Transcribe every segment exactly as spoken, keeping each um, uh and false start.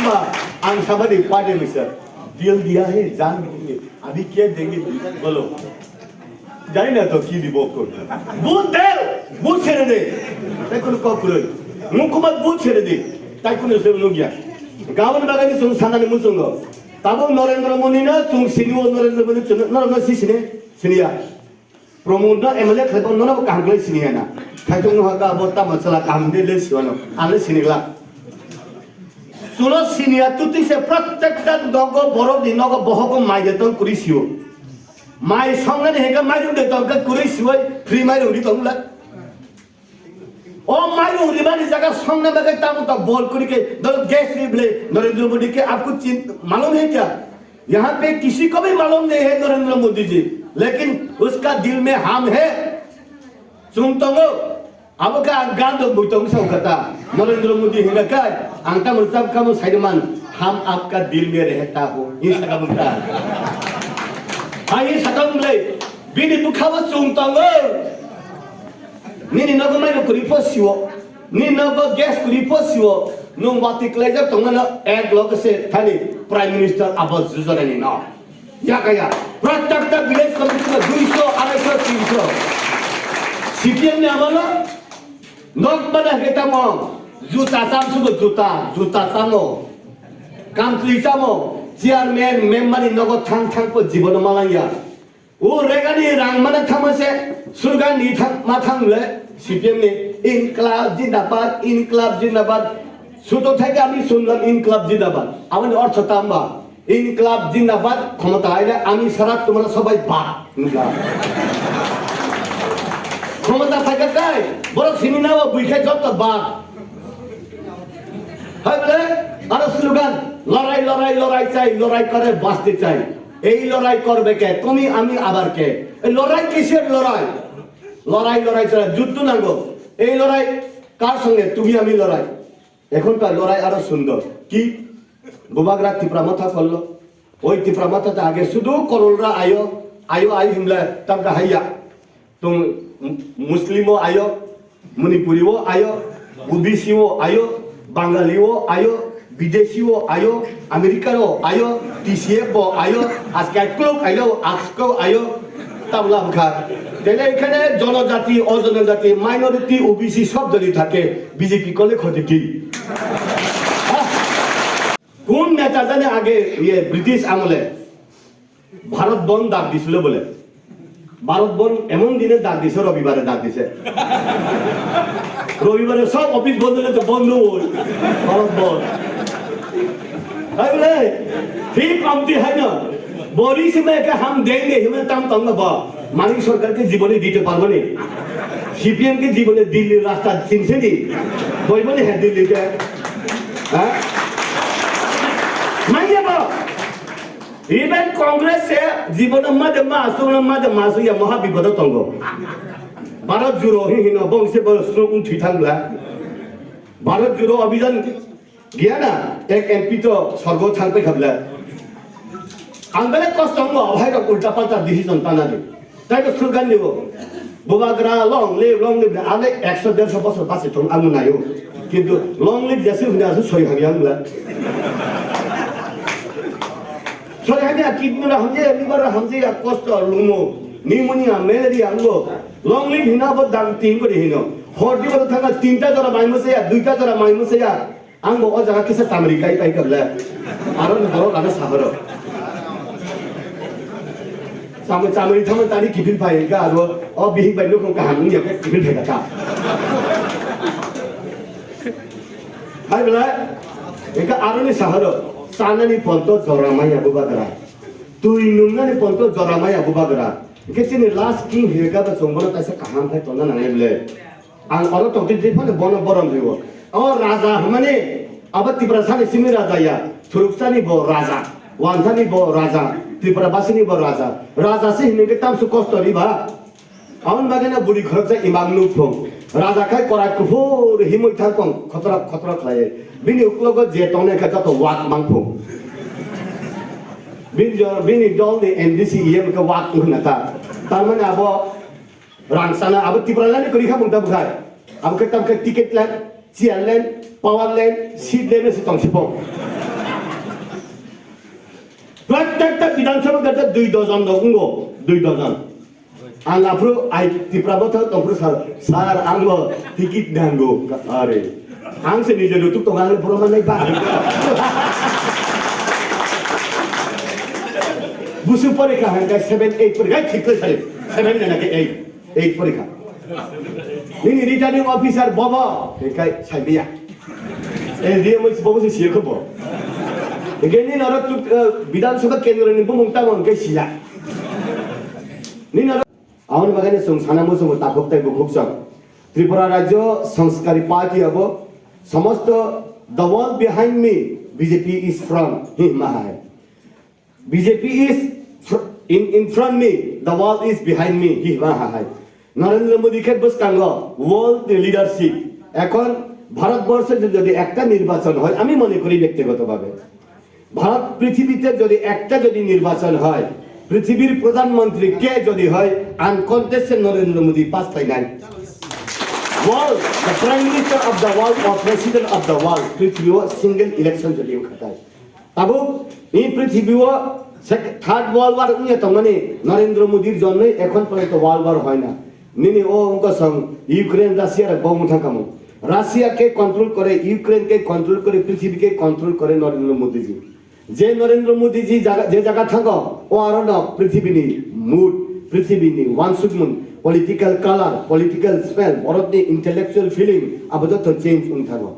Ba, ang sabadi pade misa. Dil diya hai, jaan bhi diye. Abhi kya denge, bolo. Jani na to ki dibo ko. Vote de, vote sere de. Tai kono kok kuroi. Mukumat vote sere de. Tai kono sere nugya. Gabon bagani sung sanani musungo. Tabo Narendra Modi na sung sini o Narendra Modi sunu, no, no, si sini, sini ya. Pramod no M L A khlai no, no, kaham khlai sini ya na. Khai tong no ha ka bo tamo chala kaham de le siwano. Ale sini gla. Suno sini ya tu ti se pratek ta nogo borok di nogo bohok mai de tong kuri siwo. Mai songnani heka mairung de tongkha kwrwi siwai free mairung ri tongla. O mairung rimani jaga songna bagwi tamo ta bol kuri ke dol gas ri ble Narendra Modi ke aapko chin malum hai kya? Yahan pe kisi ko bhi malum nahi hai Narendra Modi ji, lekin uska dil mein hum hai. Chung tongo. Abo khe ang gan rok bui tong sa kata. Narendra Modi hina kai. Ang tamo chap kamo saiman. Hum aapka dil mein rehta ho. Hi saka bung ta. Ha hi saka bung le. Bini bukha bo chung tongo. Nini nogo mai kuri po siwo. Nini nogo gas kuri po siwo. Nung wati klai jak tong mano ek log se thani Prime Minister Awas Yojana ni no. Yakaya, pratyakta village committee no duiso, araiso, tinso. C P M ni amalo, nok bana heta mo, juta cham sugo juta, juta chamo. Kamtli chamo, chairman, member ni nogo thang thang po jibono malangya. O regani rang mana thangma se, surga ni thang, ma thang le, C P M ni, Inklab Jindabad, Inklab Jindabad. Suto thai ke ami sunlam Inklab Jindabad. Amani ortho tamba. ইনকিলাব জিন্দাবাদ, ক্ষমতা আইলে আমি ছাড়া তোমরা সবাই বাদ। ক্ষমতা থাকে তাই, বড় সিমিনাও বুঝে যত বাদ। হয় বলে, আরো স্লোগান, লড়াই, লড়াই, লড়াই চাই, লড়াই করে বাঁচতে চাই। এই লড়াই করবে কে? তুমি, আমি, আবার কে? এই লড়াই কিসের লড়াই? লড়াই, লড়াই ছাড়া যুদ্ধ নাগো। এই লড়াই কার সঙ্গে? তুমি, আমি লড়াই। এখনকার লড়াই আরো সুন্দর। কি? বুবাগ্রা তিপ্রা মথা করলো। ওই তিপ্রা মথাতে আগে শুধু করলরা আয়ো, আয়ো, আয়ো হিমলা, তামকা হাইয়া। তো মু-, মুসলিমও আয়ো, মণিপুরিও আয়ো, ওবিসিও আয়ো, বাঙালিও আয়ো, বিদেশিও আয়ো, আমেরিকারও আয়ো, টিসিএফও আয়ো, আজকে ক্লোক আয়ো, আজকেও আয়ো। তাবলা মুখা। তাহলে এখানে জনজাতি, অজনজাতি, মাইনরিটি, ওবিসি সব যদি থাকে, বিজেপি করলে ক্ষতি কি? হ্যাঁ? কোন নেতা জানে আগে ইয়ে ব্রিটিশ আমলে ভারত বন্ধ ডাক দিছিল বলে? ভারত বন্ধ এমন দিনে ডাক দিছে, রবিবারে ডাক দিছে। রবিবারে সব অফিস বন্ধ হলে তো বন্ধ হই, ভারত বন্ধ। তাই বলে, ঠিক কমতি হয় না। বড়ি সীমা একে হাম দেঙ্গে, হিমে তাম তাম না বা। মানিক সরকারকে জীবনে দিতে পারবো নি। সিপিএম কে জীবনে দিল্লির রাস্তা চিনছে নি? বইব নি হ্যাঁ দিল্লিতে? হ্যাঁ? মাইয়া বা। Even Congress se jibono made ma aswk no made ma aswk ya moha bipodo tongo. Bharat Jodo hi hino bong se bo sruk wng thwi thang bla. Bharat Jodo Abhijan giya na, ek M P to sorgo thang pai kha bla. Ang bele kosto wngo, hai rok ulta palta decision tana di. Tai bo slogan dibo. Bubagra long live, long live. Ale ekso derso bosor basi thung ang nayo. Kintu long live jasi hwnwi aswk soi hamya wngla. Soi hamya kidney ra hamya, liver ra hamya, ya kosto lumo. Pneumonia, malaria wngbo. Long live hina bo dang tin kori hino. Hor di bo thanga tinta jora mai mo saya, duita jora mai mo saya. Ang bo o jaga kisa chamri kai pai kable. Aro ni borok ano sahoro. Chamri chamri thangma tari kiphil phai ka aro o bihik bai nukhung kaham wngya khe kiphil phai ka ta. Hai bela, eka aro ni sahoro. Chanani ponto jora maya bubagra. Twi nungnani ponto jora maya bubagra. Eke chini last king hiya ka ba chwng bono kaisa kaham khai tongna nangnai bele. Ang oro tongtwi twi phano bono borom rwo. O raja hwnmani abo Tiprasani simi raja ya, Thuruksani bo raja, Wansani bo raja, Tripurabasini bo raja. Raja se hwnwi khe tamsuk kosto ri ba? Aboni bagwi no bwrwi khoroksa imang nuk thung. Raja khai korai kuphur himwi thang tong khotrok khotrok khlaiwi. Bini uklogo je tongnai khe joto wak mang thung. Bini jo-, bini dol ni M D C E M khe wak wngkha na ta. Tar mani abo Rang sana abo Tipraland ni kwrwi kha mung tabuk hai. Abo khe tam khe ticket land, chair land, power land, seat land se tong sipong. Pratyekta Bidhan Sabha gata dui dojon rok wngo, dui dojon. Ang aphuru ai Tipra Motha tongphuru sir, "Sir, ang bo ticket nango." Are. Ang se nije nutuk tongo, ang le borok manai ba. Busu porikha hangkai seven, eight porikha, ai thik khe sari. Seven na ke eight. Eight porikha. Nini returning officer bobo, hingkai saibiya. S D M bobo se siya khobo. Hingkai nini oro tu, eh, Bidhan Sabha kendro ni bumung tamo hingkai siya. Nini oro Aboni bagwi chwng sana muchungo takhuk tei bukhuk chwng. Tripura Rajya Sanskari Party abo samosto "The wall behind me, B J P is front," hi hima hai. "B J P is fr-, in, in front me, the wall is behind me," hi hima hai. Narendra Modi khe bwskango world leadership. এখন ভারতবর্ষে যদি একটা নির্বাচন হয়, আমি মনে করি ব্যক্তিগতভাবে, ভারত পৃথিবীতে যদি একটা যদি নির্বাচন হয়, পৃথিবীর প্রধানমন্ত্রী কে যদি হয়, আনকনটেস্টেড নরেন্দ্র মোদী পাস তাই নাই। World, the Prime Minister of the world or President of the world, পৃথিবীও সিঙ্গেল ইলেকশন যদি খাতায়। Tabuk, এই পৃথিবীও সেক-, থার্ড ওয়ার্ল্ড ওয়ার উনি তমানি নরেন্দ্র মোদীর জন্যই এখন পর্যন্ত ওয়ার্ল্ড ওয়ার হয় না। Nini o wngkha song Ukraine Russia rok bong thangkamo. রাশিয়াকে কন্ট্রোল করে, ইউক্রেনকে কন্ট্রোল করে, পৃথিবীকে কন্ট্রোল করে নরেন্দ্র মোদীজি। যে নরেন্দ্র মোদীজি জাগা, যে জাগা থাকো, o aro no পৃথিবীনি মুড, পৃথিবীনি wansukmung, political color, political smell, borokni intellectual feeling, abo joto change wng thango.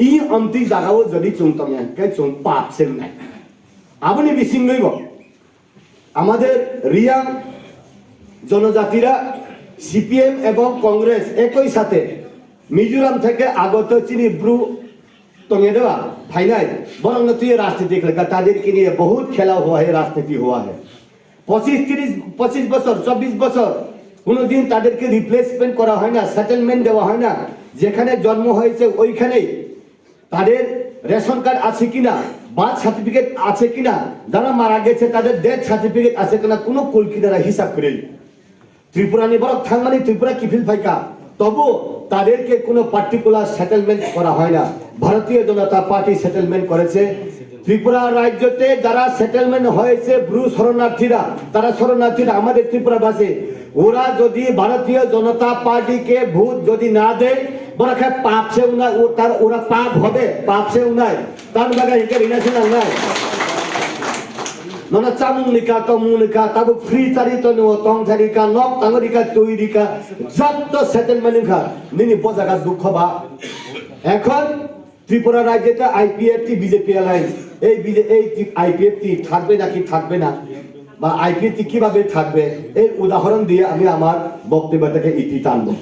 I amtwi jagao jodi chwng tongya, hwnkhe chwng pap se wngnai. Aboni bisingwibo আমাদের রিয়াং জনজাতিরা সিপিএম এবং কংগ্রেস একই সাথে মিজোরাম থেকে আগত চিনি ব্রু টঙে দেওয়া ফাইনাল বরং তুই রাজনীতি খেলা তাদেরকে নিয়ে বহুত খেলা হুয়া হে রাজনীতি হুয়া হে পঁচিশ তিরিশ পঁচিশ বছর চব্বিশ বছর কোনোদিন তাদেরকে রিপ্লেসমেন্ট করা হয় না সেটেলমেন্ট দেওয়া হয় না যেখানে জন্ম হয়েছে ওইখানেই তাদের রেশন কার্ড আছে কিনা বার্থ সার্টিফিকেট আছে কিনা যারা মারা গেছে তাদের ডেথ সার্টিফিকেট আছে কিনা কোনো কুল কিনারা হিসাব করে ত্রিপুরানি বরক থাংমানি ত্রিপুরা কিফিল ফাইকা তবু তাদেরকে কোনো পার্টিকুলার সেটেলমেন্ট করা হয় না ভারতীয় জনতা পার্টি সেটেলমেন্ট করেছে ত্রিপুরা রাজ্যতে যারা সেটেলমেন্ট হয়েছে ব্রু শরণার্থীরা তারা শরণার্থীরা আমাদের ত্রিপুরাবাসী ওরা যদি ভারতীয় জনতা পার্টিকে ভোট যদি না দেয় বড় খায় পাপ সে উনা ও তার ওরা পাপ হবে পাপ সে উনায় তার বাগা হিকে রিলেশন নাই ননা চামুং নিকা তমুং নিকা তাবো ফ্রি চারি তো নেও তং থারি কা নক তাঙ্গো রিকা তুই রিকা যত সেটেলমেন্ট খা নিনি বজাগা দুঃখ বা এখন ত্রিপুরা রাজ্যে তো আইপিএফটি বিজেপি অ্যালায়েন্স এই বিজে এই আইপিএফটি থাকবে নাকি থাকবে না বা আইপিএফটি কিভাবে থাকবে এই উদাহরণ দিয়ে আমি আমার বক্তব্যটাকে ইতি টানবো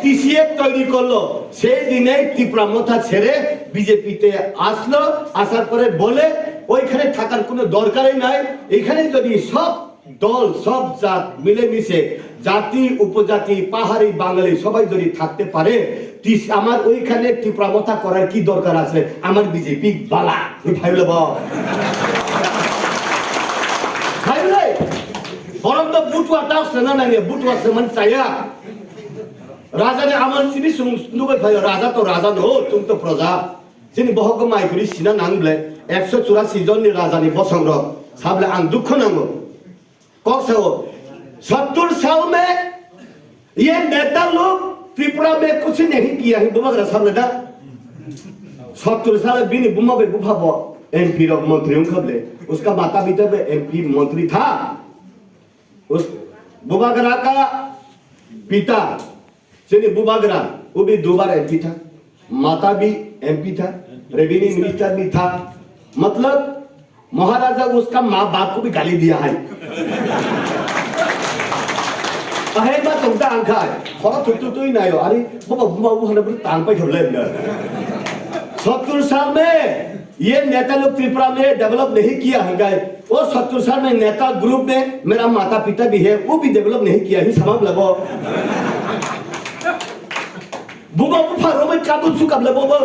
টিসিএফ তৈরি করলো সেই দিনেই ত্রিপুরা মথা ছেড়ে বিজেপিতে আসলো আসার পরে বলে ওইখানে থাকার কোনো দরকারই নাই এখানে যদি সব দল সব জাত মিলেমিশে জাতি উপজাতি পাহাড়ি বাঙালি সবাই যদি থাকতে পারে টিস আমার ওইখানে ত্রিপুরা মথা করার কি দরকার আছে আমার বিজেপি বালা ভাই বলে বাবা ভাই বলে বরং তো বুটুয়া তাও সেনা নাইলে বুটুয়া সেমান চাইয়া রাজা রে আমার চিনি সুং নুবাই ভাই রাজা তো রাজা নো তুমি তো প্রজা চিনি বহক মাইকুরি সিনা নাংলে একশো চুরাশি জননি রাজানি বসং রক সাবলে আং দুঃখ নাঙ্গো কক্সাও সত্তর সাল মে ইয়ে নেতা লোক ত্রিপুরা মে কুছ নেহি কিয়া হি বুবাগরা সামনে দা সত্তর সালে বিনি বুমা বে বুফা ব এমপি রক মন্ত্রী উনখাবলে উসকা মাতা পিতা বে এমপি মন্ত্রী থা উস বুবাগরা কা পিতা চিনি বুবাগরা উবি দুবার এমপি থা माता भी एमपी था, रेवेन्यू मिनिस्टर भी था, मतलब महाराजा उसका माँ बाप को भी गाली दिया है। अहे बात होता आंखा है, थोड़ा थुतु तो ही नहीं हो, अरे बाबा बाबा हने बड़ी तांग पे झोले ना। सत्तर साल में ये नेता लोग त्रिपुरा में डेवलप नहीं किया है गाय। वो सत्तर साल में नेता ग्रुप में मेरा माता पिता भी है, वो भी डेवलप नहीं किया ही समझ लगो। Buma bupha romwi kadul sukap le bobo.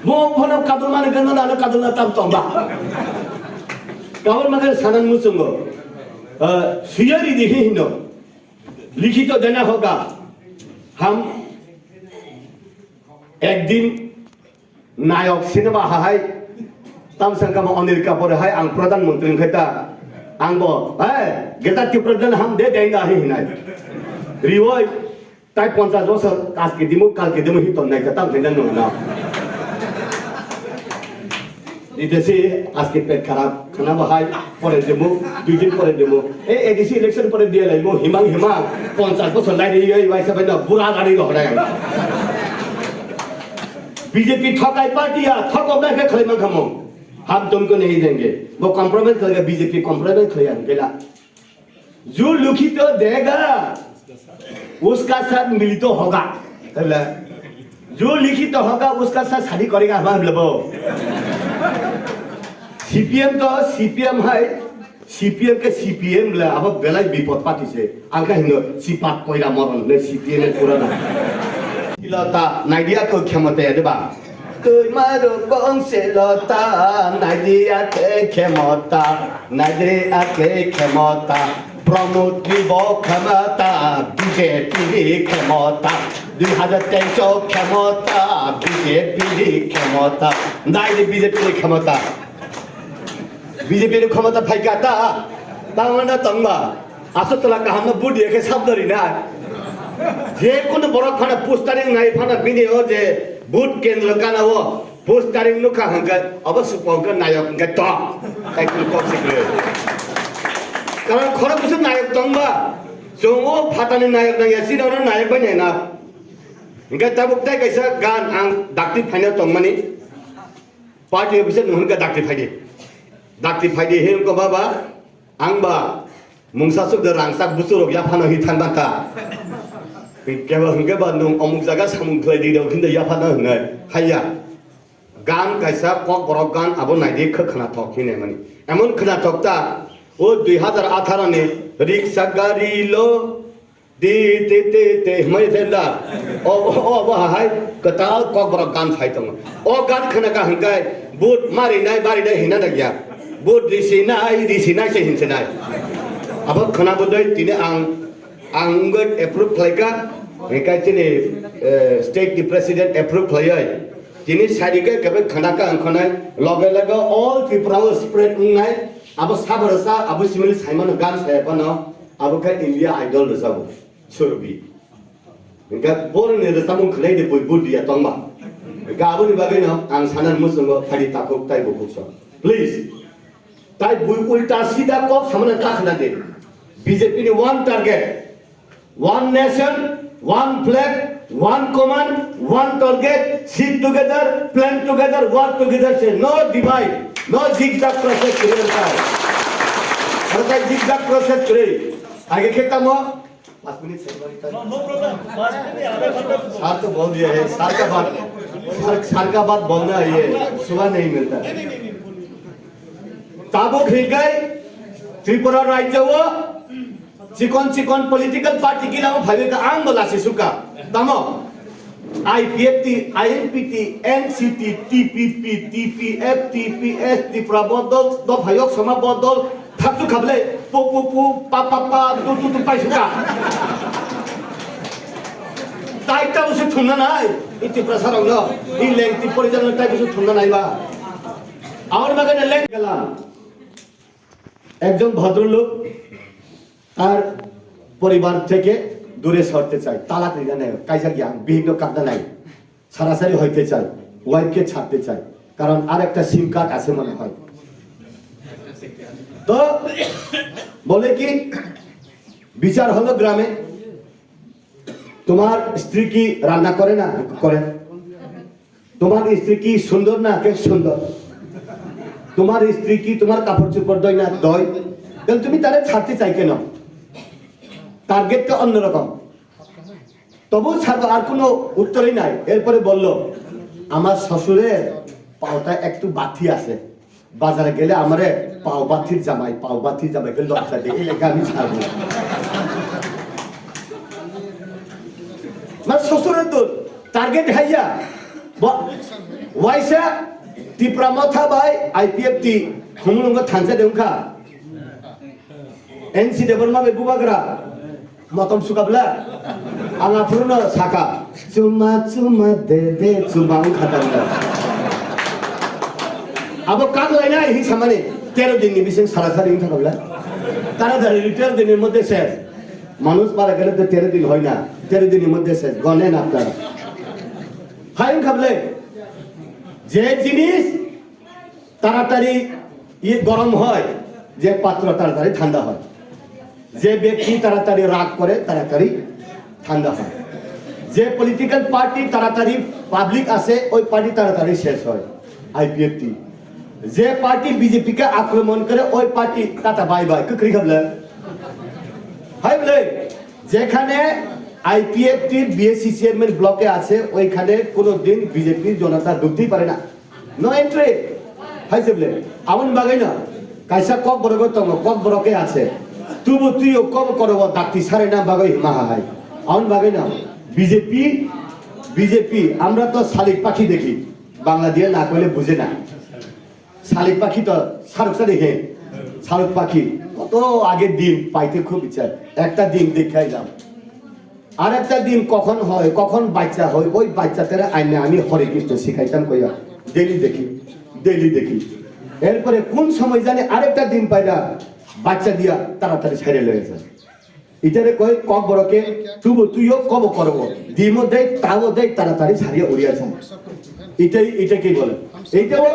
Buma bupha no kadul mani gana na kadul na tam tong ba. Kabul mani sanan musungo. Suyari di hino. Likhito dena hoga. Ham ek din nayok cinema hahai Tam sangkama Anil Kapoor hai ang Pradhan Mantri wngkhe ta. Ang bo, "Hey, Greater Tipraland ham de denga," hi hinai. Rioi, tai ponchash bosor aske dimu, kalke dimu hi tonnai ta tam hinai nung no. Dite si aske pet kharap, khana bahai, pore dimu, dui din pore dimu. Ei A D C election pore diya laimu, himang himang, ponchash bosor lai ri yoi, waisa bai no, bura gari rok nai ang. B J P thokai party ya, thokok nai khe khlai man khamung. हम तुमको नहीं देंगे। वो compromise करेगा, B J P compromise करेगा, बेला। जो लिखित देगा, उसका साथ मिलित होगा। बेला। जो लिखित होगा, उसका साथ शादी करेगा, हम लोग। C P M तो C P M है, C P M ke C P M le, abo belai bipod pati se. Ang khe hino, sipat poira moron hwnwi C P M ni pura na. Lota, naidi ako khemota ya deba. Twi maro kong se lota, naidi ake khemota, naidi ake khemota. Pramod ni bo khemota, B J P ni khemota. Dui hajar teis o khemota, B J P ni khemota. Naidi B J P ni khemota. B J P ni khomota phaikha ta, tamo na tongma. Aswk tola kaham no vote ya khe sabdari na. Je kono borok phana postering nai phana bini o je vote kendro kana o postering nukha hwnkhe abo supong khe nayok hwnkhe tong. Tai kunu kok sikre. Karon khorok bwswk nayok tongba. Chwng o phatani nayok nang ya chini ono nayok bai nai na. Hwnkhe tabuk tai kaisa gan ang dakti phaina tongmani. Party office no hwnka dakti phaidi. Dakti phaidi he hwnka baba, ang ba mungsa suk de rangsak busu rok yaphano hi than banta. Kebo hwnke ba nung omuk jaga samung khlai di rok hinda yaphano hwnai. Haiya. Gan kaisa kok borok gan abo naidi khwkhwna thok hinai mani. Emon khwna thok ta o dui hajar atharo ni riksa gari lo Ti, ti, ti, ti, hwnwi thenda. O, o, o, bo hai, kwtal kokborok gan phai tongo. O gan khwnaka hwnkhe, vote marinai, marinai hina nagya. Vote risinai, risinai se hinsinai. Abo khwna bodoi tini ang, ang wngwi approve khlaika, hwnkhe chini, eh, state ni president approve khlaiwi. Tini sadi khe kebe khwnaka hwnkhonai, loge loge all Tripura o spread wngnai, abo sabarasa, abo simili saimano gan saya phano, abo khe India Idol rwjago. Surbi. Hingke boroni rwchapmung khwlai de bui budi ya tongma. Hingke aboni bagwi no ang sana muchungo phadi takhuk tai bukhuk song. Please. Tai bui ulta sida kok samana ta khna de. B J P ni one target. One nation, one flag, one command, one target, sit together, plan together, work together, say no divide, no zigzag process together. Hingke zigzag process together. Age khe tamo, पाँच minute sir, No, no problem. पाँच मिनट, आधा घंटा तो बहुत। सर तो बोल दिया है, सर का बात, सर, सर का बात बोलना है, ये सुबह नहीं मिलता। Tabuk hikai Tripura rajyo o chikon chikon political party kila o phaibai ka ang bo lasi suka. Tamo I P F T, I N P T, N C T, T P P, T P F, T P S, Tripura bodol, dophayok soma bodol, Thaksu khablai, pu, pu, pu, pa, pa, pa, tu, tu, tu, paisuka. Tai ta busu thumna nai, iti prasarok no, i lengti porijalno tai busu thumna nai ba. Amar bagane leng galam. একজন ভদ্রলোক তার পরিবার থেকে দূরে সরতে চায়, তালাক নিতে নেয়, কাইজা গিয়া বিভিন্ন কারণে নাই। ছাড়াছাড়ি হইতে চাই, ওয়াইফকে ছাড়তে চাই, কারণ আর একটা সিম কার্ড আছে মনে হয়। তো বলে কি, বিচার হলো গ্রামে, তোমার স্ত্রী কি রান্না করে না? করে। তোমার স্ত্রী কি সুন্দর না? বেশ সুন্দর। তোমার স্ত্রী কি তোমার কাপড় চোপড় ধয় না? ধয়। তাহলে তুমি তারে ছাড়তে চাই কেন? টার্গেট তো অন্যরকম। তবু ছাড়বো, আর কোনো উত্তরই নাই। এরপরে বলল, "আমার শ্বশুরের পাওটা একটু বাথি আছে, বাজারে গেলে আমারে পাও বাথির জামাই, পাও বাথির জামাই করে লজ্জা দেয়, এই লেগে আমি ছাড়বো না।" মানে শ্বশুরের তো টার্গেট হাইয়া, ব-, ওয়াইসা, টিপরা মথা বাই, I P F T, Khumulwng থানসা দেউখা। N C Debbarma bai bubagra motom sukabla ang aphuru no saka chuma chuma de de chuma wngkha tangla. Abo kak lainai hi samani tero din ni bising sarasari wngkha kobla. Taratari tear din ni moddhe ses. Manush mara gele to tero din hoy na, tero din ni moddhe ses. Gonen apnara. Hai wngkha bole. Je jinis তাড়াতাড়ি ইয়ে গরম হয়, যে পাত্র তাড়াতাড়ি ঠান্ডা হয়, যে ব্যক্তি তাড়াতাড়ি রাগ করে তাড়াতাড়ি ঠান্ডা হয়, যে পলিটিক্যাল পার্টি তাড়াতাড়ি পাবলিক আসে ওই পার্টি তাড়াতাড়ি শেষ হয়। আইপিএফটি যে পার্টি বিজেপিকে আক্রমণ করে ওই party tata bye bye. Khukri খাবলে হাই বলে, যেখানে আইপিএফটির বিএসসি চেয়ারম্যান ব্লকে আছে, ওইখানে কোনো দিন বিজেপির জনতা ঢুকতেই পারে না। No entry. Hai se bole, aboni bagwi no. Kaisa Kokborok o tongo, Kokborok ke ase. Tubu tuyo Kokborok o dakti sare na bagwi hima ha hai. Aboni bagwi no. BJP, BJP, আমরা তো শালিক পাখি দেখি। বাংলা দিয়ে না কইলে বুঝে না। শালিক পাখি তো শাহরুখ শাহরুখ হে। শাহরুখ পাখি কত আগের দিন পাইতে খুব ইচ্ছা। একটা দিন দেখাইলাম। আরেকটা দিন কখন হয়, কখন বাচ্চা হয়, ওই বাচ্চাটারে আইনে আমি হরে কৃষ্ণ শিখাইতাম কইয়া ডেইলি দেখি, ডেইলি দেখি। এরপরে কোন সময় জানি আরেকটা দিন পাই না, বাচ্চা দিয়া তাড়াতাড়ি ছাইড়ে লয়ে যায়। ইটারে কয় ককবরকে তুবো তুইও কব করব। দিমো দেই, তাবো দেই, তাড়াতাড়ি ছাড়িয়া উড়িয়া যায়। এটাই, এটা কি বলে? এইটাও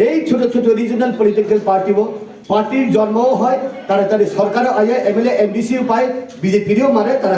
এই ছোট ছোট রিজিওনাল পলিটিক্যাল পার্টিও, পার্টির জন্মও হয়, তাড়াতাড়ি সরকারও আয়, এমএলএ, এমডিসিও পায়, বিজেপিরও মারে, তারা